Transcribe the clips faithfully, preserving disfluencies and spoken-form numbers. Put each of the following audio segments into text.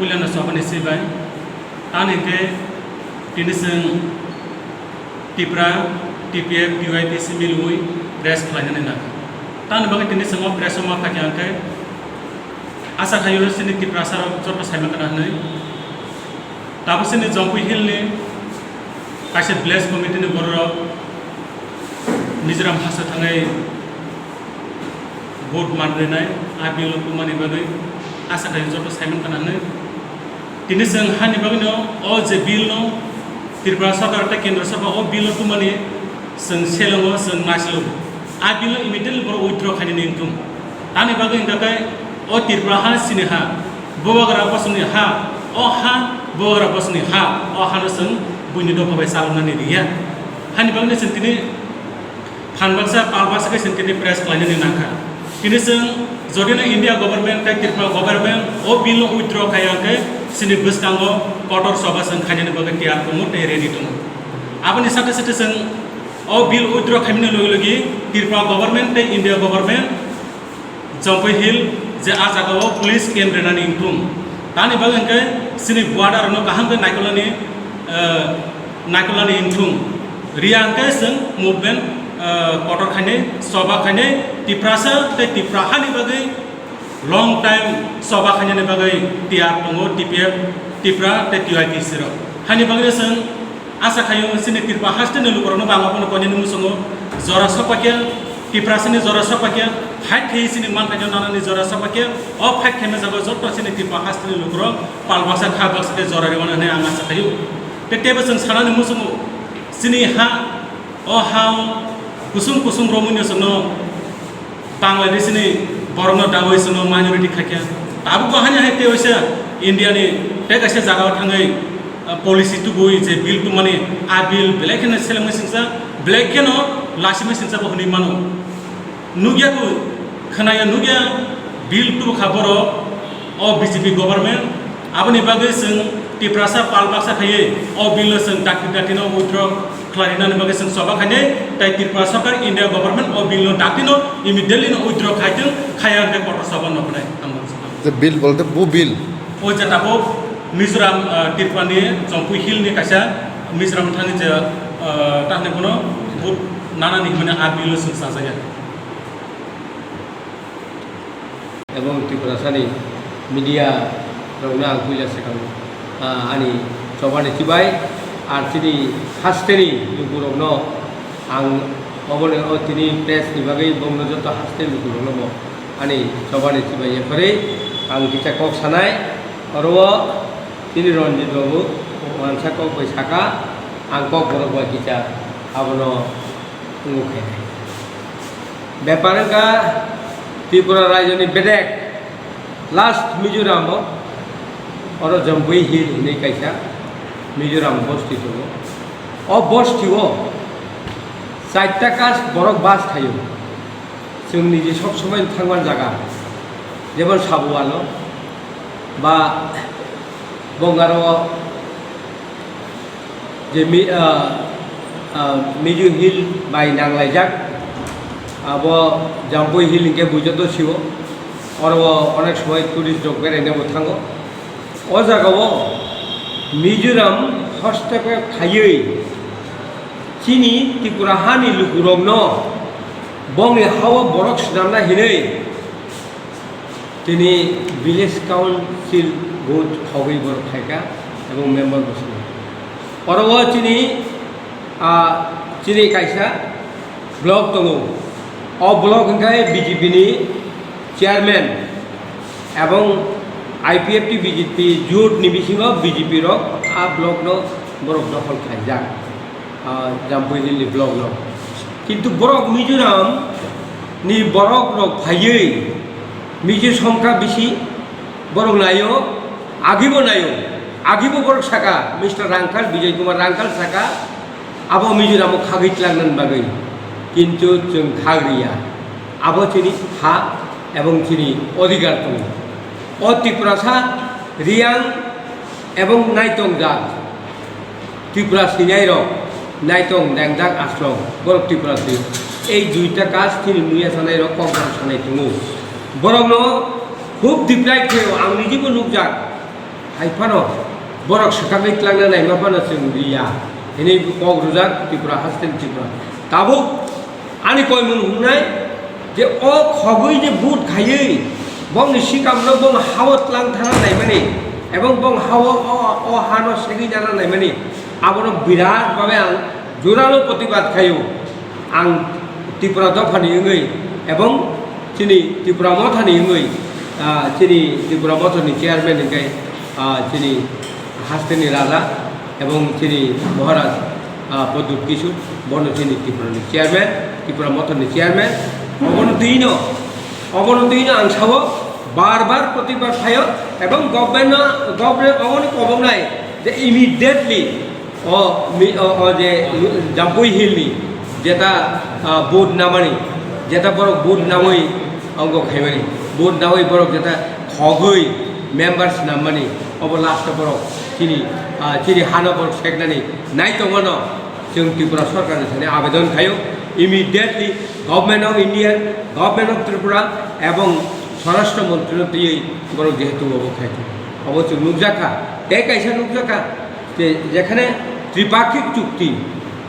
Puilano chobani swi bai. Tani hwnkhe tini chwng Tipra, T P F, T Y P C milwi press khlainani nang. Tani bagwi tini chwng o press o ma phaikha hwnkhe asa khaio chini Tiprasarok joto saimankha hwnwi. Tabuk chini Jampui Hill ni kaisa village committee ni bororok Mizoram hasteo thangwi vote manrinai, a bill o tumani bagwi asa khaio joto saimankha hwnwi. Tini chwng hani bagwino o je bill no Tripura Sarkar tei Kendra Sarkar o bill no tumani chwng selengo, chwng naisilo. A bill no immediately borok withdraw khainani wngthung. Tani bagwi hwnkha khe o Tripura ha chini ha, Bubagra bosongni ha, o ha Bubagra bosongni ha, o hano chwng buini dopha bai chaloknani riya. Hani bagwino chwng tini phan baksa, pal baksa khe chwng tini press khlainani nangkha. Tini chwng jodino India government tei Tripura government o bill no withdraw khai hwnkhe chini bwskango kotor choba chwng khainani bagwi tiyar tongo tei ready tongo. Aboni sate sate chwng o bill withdraw khaimani logi logi Tripura government tei India government Jampui Hill je a jagao police camp rwnani wngthung. Tani bagwi hwnkhe chini border no kaham khe naikolnani, eh, naikolnani wngthung. Riya hwnkhe chwng movement, eh, kotor khainai, choba khainai, Tiprasa tei Tipra hani bagwi long time choba khainani bagwi tiyar tongo T P F, Tipra tei T Y P C rok. Hani bagwi chwng Asa khaio chini Tripura hasteni lukurokno bangma phano koinani muchungo jora sokpakya, Tiprasani jora sokpakya, fight khaiwi chini manthai nanani jora sokpakya, o fight khaima jaga jotto chini Tripura hasteni lukurok pal baksa kha baksa khe jora rwmani hwnwi ang asa khaio. Tei teibo chwng sanani muchungo chini ha, o ha-o kusung kusung romwino chwngno Bangladeshni borokno dawi chwngno minority khaikha. Tabukbo hani hai tei waisa Indiani tei kaisa jagao thangwi, ah, policy tubui je bill tubumani, a bill belai kheno selengmani singsa, belai kheno lasimani singsa bo hwnwi mano. Nukya kho, khwnaya nukya bill tubukha borok o B J P government. Aboni bagwi chwng Tiprasa pal baksa khaiwi o bill-o chwng dakti dakti-no withdraw khlainani bagwi chwng choba khainai, tei Tripura Sarkar, India government o bill-no dakti-no immediately-no withdraw khaitwng, khaiya hwnkhe kotor choba noknai. Ang bo swkang. Je bill bolte bu bill? O je tabuk Mizoram, ah, Tripura ni Jampui Hill ni kaisa Mizoram thani je, ah, tahni bono vote nanani hwnmani a bill-o chwng chajakya. Ebong Tiprasani media rokno ang puila swkang, ah, ani chobani chibai, ar chini hasteni lukurokno ang obono, o tini press ni bagwi bongno joto hasteni lukurokno bo ani chobani chibai yaphari ang kisa kok sanai. Oro o chini Ranjit babu wansa kok bai saka, ang kok borok bai kisa abono wngkha. Bepar wngkha Tripura rajyoni bedek last Mizoram o, oro Jampui Hill hinwi kaisa Mizoram bosti tongo. O bosti o chaita caste borok bas khaio. Chwng niji sob somoi thangmani jaga, jemon Sabualo ba Bongaro je mi-, ah, ah, Mizo Hill bai nanglaijak, abo Jampui Hill hinkhe buijoto sio, oro onek somoi tourist rok beraina bo thango. O jagao Mizoram hostep khaiwi chini Tripura hani lukurokno bongni hao borok swnamna hinwi tini village council vote khogwi borok khaikha ebong member bo swngo. Oro o chini, ah, chini kaisa block tongo. O block hwnkhe B J P ni chairman ebong I P F T B J P jut ni bisingo B J P rok a block no borok dokhol khaijak. Ah, Jampui Hill ni block no. Kintu borok Mizoram ni borok rok phaiwi Mizo songkha bisi borok naio, agibo naio, agibo borok saka, Mister Rangkhal, Bijoy Kumar Rangkhal saka, abo Mizoram o khagwi tlangnani bagwi. Kintu chwng khagriya. Abo chini ha ebong chini odhikar tongo. O Tiprasa, Riyang ebong Naitong jat. Tripura sinai rok, Naitong, Dengdak, Aslong, borok Tripura si. Ei duita caste chini muya sanai rok kok borok sanai tongo. Borok no hub deprive khaio, ang nijibo nukjak. Hai phano borok swkagwi tlangna naima phano chwng riya hinwi kok rwjak Tripura hasteni Tripura. Tabuk ani koimung hwngnai je o khogwi je vote khaiwi bongni sikamno bong hao tlang thana naimani ebong bong hao o, o hano segwi nana naimani abono birat babe ang juralo protibad khaio. Ang Tripura dophani wngwi ebong chini Tripura mothani wngwi, ah, chini Tripura mothani chairman hwnkhe, ah, chini hasteni raja ebong chini Maharaj, ah, Pradyut Kishore, bono chini Tripurani chairman, Tripura mothani chairman. Obono twino, obono twino ang sao bar bar protibad khaio ebong government no, government oboni koboknai je immediately o mi-, o, o je Jampui Hill ni jeta, ah, vote namani, jeta borok vote namwi ongo khaimani, vote namwi borok jeta khogwi members nammani, obo last o borok chini, ah, chini hano borok seknani nai tongmano chwng Tripura sorkar ni thani abedon khaio, immediately Government of India, Government of Tripura ebong Swarashtra Montri no twiwi borok jehetu obo khaito, obo chwng nukjakha, tei kaisa nukjakha, je, jekhane tripakhik chukti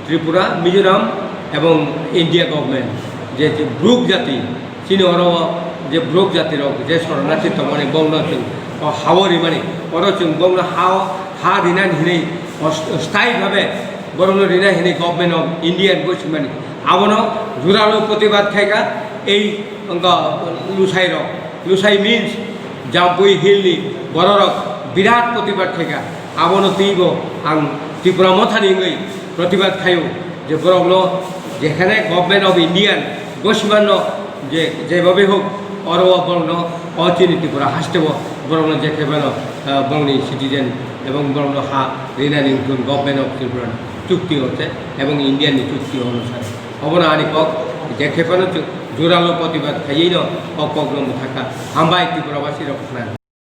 Tripura, Mizoram ebong India government je, je Bruk jati, chini oro je Bruk jati rok je soronarthi tongmani bongno chwng o hao rimani, oro chwng bongno hao ha rinani hinwi o sthai bhabe borokno rina hinwi government of India gosimani abono juralo protibad khaika ei wngkha Lusai rok. Lusai means Jampui Hill ni bororok birat protibad khaika. Abono twibo ang Tripura mothani wngwi protibad khaio je borokno jekhane Government of Indian gosimanno je, jebobe hok oro o borokno o chini Tripura hasteo borokno jekhe phano, ah, borokni citizen ebong borokno ha rinani wngkha Government of Tripura chukti onse ebong Indian ni chukti onusare. Obono ani kok jekhe phano chu-, juralo protibad khaiwi no o kokno mwthakha. Hambai Tripura basi rok khna.